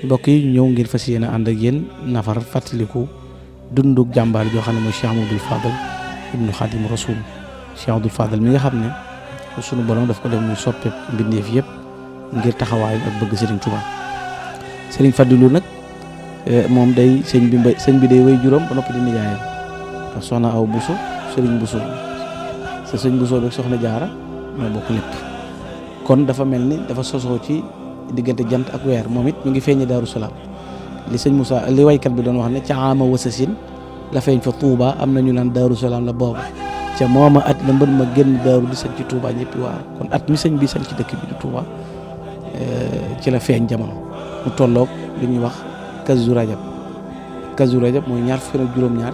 mbokk yi ñëw ngir fas yéene ànd ak yéen nafar fàttaliku dunduk jàmbaar joo xam ne mooy Cheikh Amadou Fadal ibnu Xadim Rasul. Cheikh Amadou Fadal mi nga xam ne sunu borom daf ko def muy soppe mbindeef yëpp ngir taxawaayam ak bëgg Serigne Touba. Serigne Fadilou nag moom day sëñ bi day way juróom ba noppi di nijaayam ndax soxna aw Bousso Serigne Bousso sa sëñ Bousso rek soxna Jaara ñoo bokk lépp kon dafa mel ni dafa sosoo ci diggante jant ak weer moom it mu ngi feeñe Daaru Salaam li sëñ Moussa li waykat bi doon wax ne ca ama wasasin la feeñ fa Touba am na ñu naan Daaru Salaam la booba ca mooma at la mbën ma génn daaru di sañ ci Touba ñëppi waar kon at mi sëñ bi sañ ci dëkk bi di Touba ci la feeñ jamono mu tolloog li ñuy wax Kazu Rajab mooy ñaar fukki ak juróom-ñaar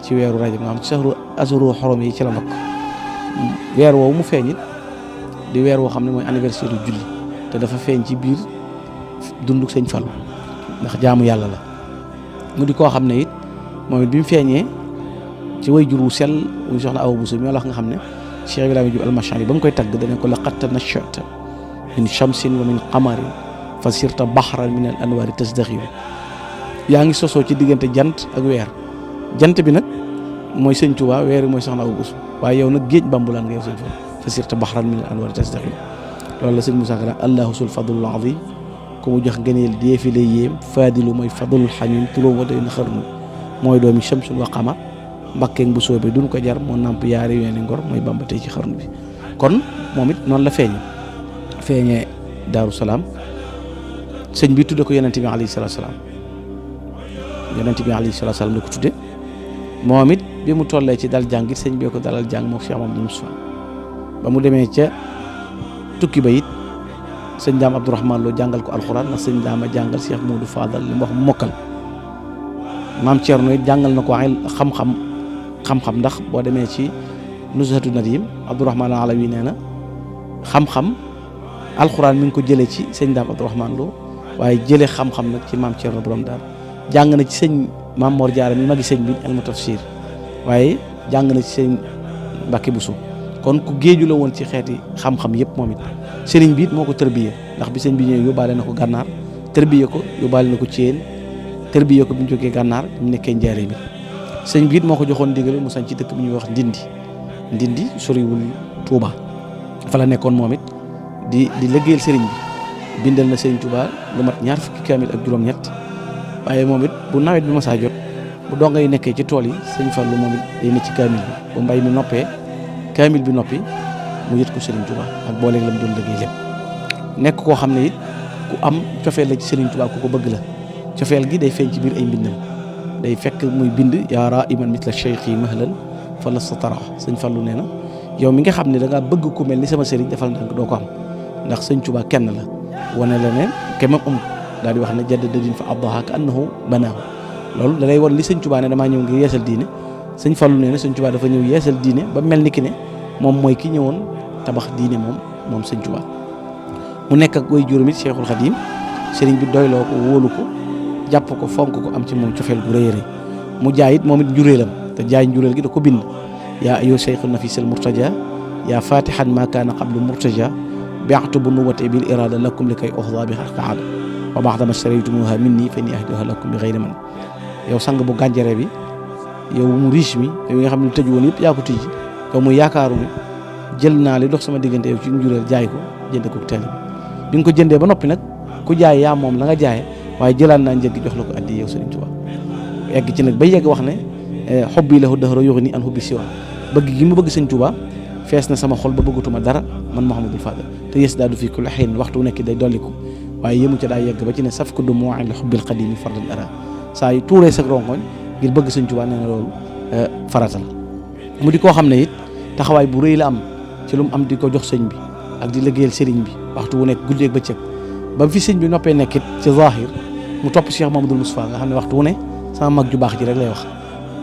ci weeru rajab nga xam ci asuru xorom yi ci la ndokk weer woowu mu feeñ it di weer woo xam ne mooy anniversaire yu julli te dafa feeñ ci biir dunduk sëñ Fallu ndax jaamu yàlla la mu di koo xam ne it moom it bi mu feeñee ci way jur wu sell muy soxna Awa Bousso mi wax nga xam ne Cheikh Ibrahima Diouf al-Mashari ba mu koy tagg dana ko laqad tanashata min shamsin wa min qamarin fa sirta bahran min al anwari tasdaxiru yaa ngi sosoo ci diggante jant ak weer jant bi nag mooy sëñ Touba weer bi mooy soxna Awa Bousso waaye yow nag géej bambulaan nga yow sëñ Fallu fa sirta bahran min al anwari tasdaxiru loolu la sëñ Moussa Ka allahu sul fadlul azim ku mu jox ngëneel deefi lay yéem faadilu mooy fadlul xamim turóom wa day na xarnu mooy doomi shamsun wa qamar mbakkeeg bu soobee duñ ko jar moo namp yaari weeni ngor mooy Bamba tey ci xarnu bi kon moom it noonu la feeñee Daaru Salaam sëñ bi tudde ko yonente bi alayhi salaatu salaam la ko tudde moom it bi mu tollee ci dal jàng it sëñ bi ko dalal jàng moo Cheikh Mamadou Moustapha ba mu demee ca tukki ba it sëñ Daam Abdourahmane Lo jàngal ko alxuraan ndax sëñ Daama jàngal Cheikh Modou Fadal li mu wax mu mokkal maam Thierno it jàngal na ko xam-xam ndax boo demee ci Nuzhatu Nadim Abdourahmane Alawi nee na xam-xam alxuraan mi ngi ko jëlee ci sëñ Daam Abdourahmane Lo waaye jëlee xam-xam nag ci maam Thierno borom daal jàng na ci sëñ Maam Mor Jaara mi magi sëñ bi ilmu tafsir waaye jàng na ci sëñ Mbàkke Buso kon ku géeju la woon ci xeeti xam-xam yëpp moom it sëriñ bi it moo ko tërbiye ndax bi sëñ bi ñëwee yóbbaale na ko gànnaar tërbiye ko yóbbaale na ko Ceen tërbiye ko bi ñu jógee gànnaar ñu nekkee Njaaréem bi sëñ bi it moo ko joxoon ndigal mu sañ ci dëkk bi ñuy wax Ndindi soriwul Touba fa la nekkoon moom it di liggéeyal sëriñ bi bindal na sëriñ Touba lu mat ñaar fukki kaamil ak juróom-ñett waaye moom it bu nawet bi masaa jot bu donga yi nekkee ci tool yi sëñ Fallu moom it day ne ci kaamil bi bu mbay mi noppee kaamil bi noppi mu yët ko sëriñ Touba ak booleeg la mu doon liggéey lépp nekk koo xam ne it ku am cofeel la ci sëriñ Touba ku ko bëgg la cofeel gi day feeñ ci biir ay mbindam day fekk muy bind yaa raiman mitla cheikhi mahlan fa lasta tara sëñ Fallu nee na yow mi nga xam ne da ngaa bëgg ku mel ni sama sëriñ defal ndànk doo ko am ndax sëñ Touba kenn la wane la ne kemam amul daal di wax ne jaddadin fa abdaha ka annahu banaahu loolu da lay wan li sëñ Touba ne damaa ñëw ngir yeesal diine sëñ Fallu nee na sëñ Touba dafa ñëw yeesal diine ba mel ni ki ne moom mooy ki ñëwoon tabax diine moom sëñ Touba mu nekk ak way juróom it Cheikhul Khadim sëriñ bi doyloo ko wóolu ko jàpp ko fonk ko am ci moom cofeel gu rëy a rëy mu jaay it moom it njuréelam te jaay njuréel gi da ko bind yaa ayo cheikhu nafisal murtaja yaa fatihan ma kaana qablu murtaja bi'tu bu nuwate bil irada lakum li kay oxda bi xarqaada wa baxdama staraytumuha minni fa inni ahdiha lakum bi xayri man yow sang bu gànjare bi yow mu riche mi yow nga xam ne tëj woon yëpp yaa ko tijji yow mu yaakaaru ne jël naa li dox sama diggante yow ci njuréel jaay ko jënd ko teel bi nga ko jëndee ba noppi nag ku jaay yaa moom la nga jaay waaye jëlaat naa njëg jox la ko addi yow Sëriñ Tuubaa egg ci nag ba yegg wax ne xobbi lahu dahra yughni an hubbi siwa bëgg gi mu bëgg Sëriñ Tuubaa fees na sama xol ba bëggatuma dara man Mouhamadou Fadal te yes daadu fii kulli xiin waxtu nekk day dolliku waaye yëmu ca daa yegg ba ci ne saf ko du moo li xubbil xadimi fardan ara saa yu tuuree sa rongoñ ngir bëgg Sëriñ Tuubaa nee na loolu farata la mu di koo xam ne it taxawaay bu rëy la am ci lu mu am di ko jox sëñ bi ak di liggéeyal sëriñ bi waxtu wu nekk guddeeg bëccëg ba fi sëñ bi noppee nekkit ci zahir mu topp Cheikh Mamadou Moustapha nga xam ne waxtu wu ne sama mag ju baax ji rek lay wax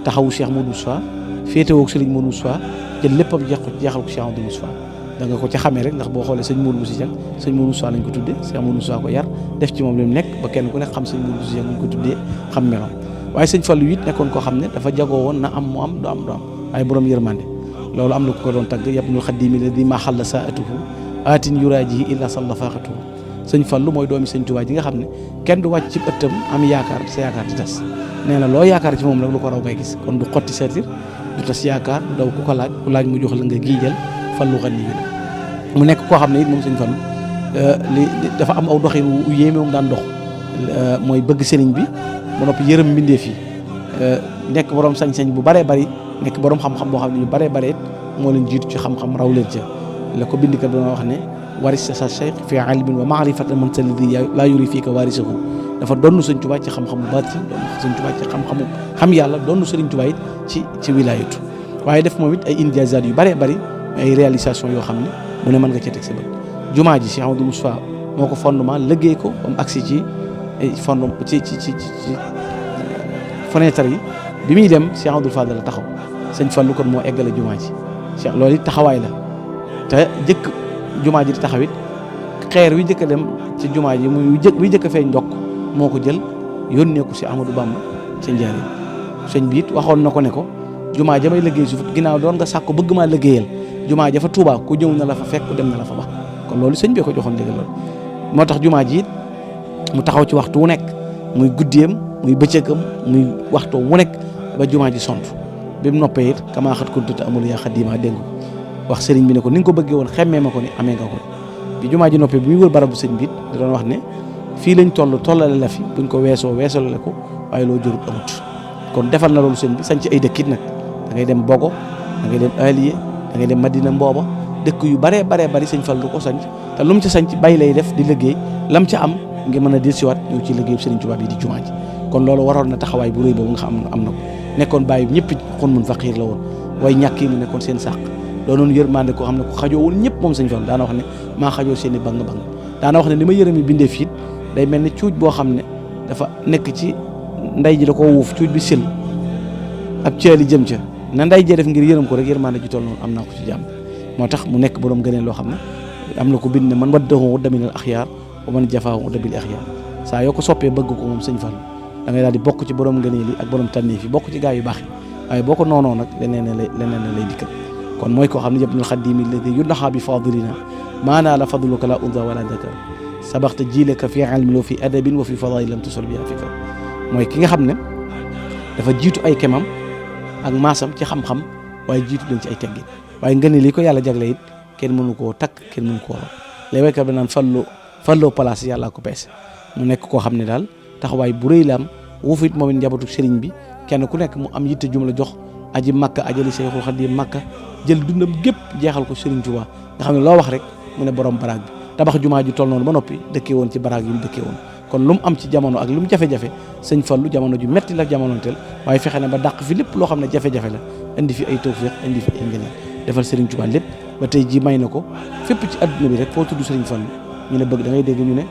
taxawu Cheikh Mamadou Moustapha féetewoo sëriñ Mamadou Moustapha jël léppam jeexal ko Cheikh Mamadou Moustapha da nga ko ca xamee rek ndax boo xoolee sëñ Mamadou Moustapha sëñ Mamadou Moustapha lañ ko tuddee Cheikh Mamadou Moustapha ko yar def ci moom li mu nekk ba kenn ku nekk xam sëñ Mamadou Moustapha lañ ko tuddee xam meloom waaye sëñ Fallu it nekkoon koo xam ne dafa jagoo woon na am mu am du am waaye borom yërmande loolu am na ku ko doon tagg yabnul xadimi la di ma xalla saatuhu aatin yuraajihi illa salla faqatuhu sëñ Fallu mooy doomi sëñ Tuubaa ji nga xam ne kenn du wàcc ci ëttam am yaakaar sa yaakaar di tas nee na loo yaakaar ci moom rek lu ko raw ngay gis kon du xotti seetir du tas yaakaar du daw ku ko laaj ku laaj mu jox la nga giijal Fallu xan nii mu nekk koo xam ne it moom sëñ Fallu dafa am aw doxin wu yéeme moom daan dox mooy bëgg sëriñ bi ba noppi yërëm mbindeef yi nekk borom sañ-sañ bu baree bari nekk borom xam-xam boo xam ne ñu baree bare it moo leen jiitu ci xam-xam raw leen ca la ko bindkat doon wax ne waris sa cheikh fi ilmin wa maarifatan man salidi laa yuri fii ka warisahu dafa donnu sëñ Tuubaa ci xam-xamu baatin donnu sëñ Tuubaa ci xam-xamu xam yàlla donnu sëriñ Tuubaa it ci wilaayatu waaye def moom it ay injaazaat yu baree bari ay réalisation yoo xam ne mu ne mën nga ca teg sa bët jumaa ji Cheikh Amadou Moustapha moo ko fondement liggéey ko ba mu agsi ci fondement ci fenêtre yi bi muy dem Cheikh Amadou Fadal la taxaw sëñ Fallu kon moo eggale jumaa ji Cheikh loolu it taxawaay la te jëkk jumaa ji di taxawit xeer wi jëkk a dem ci jumaa ji muy jëkk a feeñ ndokk moo ko jël yónnee ko si Amadou Bamba ca Njaaréem sëñ bi it waxoon na ko ne ko jumaa ja may liggéey suuf ginnaaw doon nga sàkk bëgg maa liggéeyal jumaa ja fa Tuubaa ku ñëw na la fa fekk dem na la fa ba kon loolu sëñ bi ko joxoon léegi loolu moo tax jumaa ji it mu taxaw ci waxtu wu nekk muy guddeem muy bëccëgam muy waxtu wu nekk ba jumaa ji sont bi mu noppee it kamaa xat kuntu amul yaa xadiima dégg wax sëriñ bi ne ko ni nga ko bëggee woon xemmee ma ko ni amee nga ko bi jumaa ji noppee bi muy wër barabu sëñ bi da doon wax ne fii lañ tollale la fi buñ ko weesoo la ko waaye loo jërut amut kon defal na loolu sëñ bi sañ ci ay dëkkit nag da ngay dem Bogo da ngay dem Aliye da ngay dem Madina Mbooba dëkk yu baree bari sëñ Fallu ko sañ te lu mu ca sañ bay lay def di liggéey lam ca am ngir mën a dellusiwaat ñëw ci liggéey sëriñ Tuubaa bi di jumaa ji kon loolu waroon na taxawaay bu rëy boobu nga xam am na ko nekkoon bàyyi ñëpp xun mun faqiir la woon way ñàkk yi mu nekkoon seen sàq doonoon yërmande koo xam ne ko xajoo woon ñëpp moom sëñ Fallu daana wax ne maa xajoo seen i bang daana wax ne li ma yërëm yi bindee fiit day mel ni cuuj boo xam ne dafa nekk ci nday ji da koo wuuf cuuj bi sil ab ceeli jëm ca na nday jee def ngir yërëm ko rek yërmande ji toll noonu am naa ko ci jàmm moo tax mu nekk borom gëneel loo xam ne am na ko bind ne man waddahu wadda minal axyaar wa man jafaahu wadda bil axyaar saa yoo ko soppee bëgg ko moom sëñ Fallu da ngay daal di bokk ci borom gëneel yi ak borom tànneef yi bokk ci gaa yu baax yi waaye boo ko noonoo nag leneen lay dikkal kon mooy koo xam ne yabnul xaddiimi alladi yunaxa bi fadilina maanaa la fadluka la unsa wala dakar sabaxta jiilaka fi ilmin wa fi adabin wa fi fadail lam tusal biha fikar mooy ki nga xam ne dafa jiitu ay kemam ak maasam ci xam-xam waaye jiitu leen ci ay teggin waaye ngëneel li ko yàlla jagle it kenn mënu koo takk kenn mënu koo rob lay waykat bi naan falloo place yàllaa ko peese mu nekk koo xam ne daal taxawaay bu rëy la am wuufu it moom it njabootu sëriñ bi kenn ku nekk mu am yitte jum la jox aji Makka ajali Seexul Xadiim Makka jël dundam gépp jeexal ko Sëriñ Tuubaa nga xam ne loo wax rek mu ne borom baraag bi tabax jumaa ji toll noonu ba noppi dëkkee woon ci baraag yi mu dëkkee woon kon lu mu am ci jamono ak lu mu jafe-jafe sëñ Fallu jamono ju metti la jamonoonteel waaye fexe na ba dàq fi lépp loo xam ne jafe-jafe la indi fi ay tawfeex indi fi ay ngëneel defal Sëriñ Tuubaa lépp ba tey ji may na ko fépp ci adduna bi rek foo tudd Sëriñ Fallu ñu ne bëgg da ngay dégg ñu ne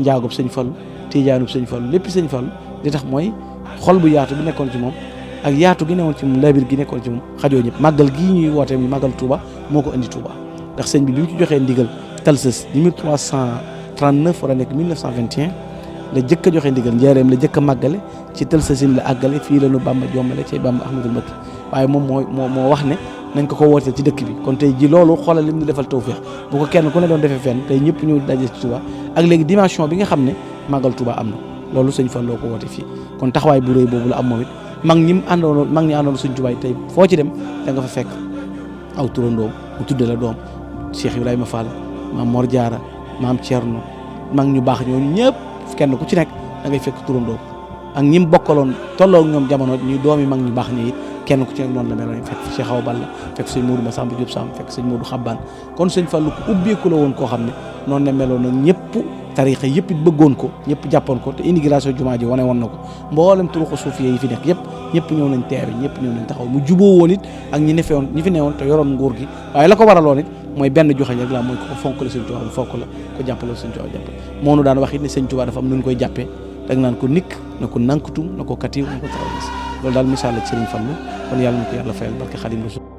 njaagub sëñ Fallu tiijaanub sëñ Fallu lépp sëñ Fallu li tax mooy xol bu yaatu bi nekkoon ci moom ak yaatu gi newoon ci moom labir gi nekkoon ci moom xajoo ñëpp màggal gii ñuy woote mi màggal Touba moo ko indi Touba ndax sëñ bi bi mu ci joxee ndigal talsës 1339 war a nekk 1921 la jëkk a joxe ndigal njaareem la jëkk a màggale ci talsësin la àggale fii la nu Bamba jommale ci Bamba Ahmadul Mbakki waaye moom moo wax ne nañ ko wooteel ci dëkk bi kon tey ji loolu xoolal lim ñu defal tawfeex bu ko kenn ku ne doon defee fenn tey ñëpp ñu daje ci Touba ak léegi dimension bi nga xam ne màggal Touba am na loolu sëñ Fallu loo ko woote fii kon taxawaay bu rëy boobu la am moom it mag ñi àndoon sëñ Tuubaa tey foo ci dem da nga fa fekk aw turandoom mu tudde la doom Cheikh Ibrahima Fall maam Mor Diarra maam Thierno mag ñu baax ñooñu ñëpp kenn ku ci nekk da ngay fekk turandoom ak ñi mu bokkaloon tolloo ñoom jamono ñuy doomi mag ñu baax ñi it kenn ku ci nekk noonu la meloon fekk Cheikh Awa Balla fekk sëñ Modou Massamba Diop Sam fekk sëñ Modou Xabbaan kon sëñ Fallu ko ubbeeku la woon koo xam ne noonu la meloon nag ñëpp tarixa yëpp it bëggoon ko ñëpp jàppoon ko te immigration jumaa ji wane woon na ko mboolem turuxu suufiya yi fi nekk ñëpp ñëw nañ teewe ñëpp ñëw nañ taxaw mu juboo woon it ak ñi fi newoon te yoroon nguur gi waaye la ko waraloon it mooy benn joxeñ rek la mooy ko fonk la sëñ Tuubaa mu fonk la ko jàppale sëñ Tuubaa jàppale moo nu daan wax it ne sëñ Tuubaa dafa am nu koy jàppee dag naan ko nikk na ko nankutum na ko katiw na ko tarawis loolu daal misaal la ci Sëriñ Fallu kon yàlla na ko yàlla fayal barke Xaadimu Rasuul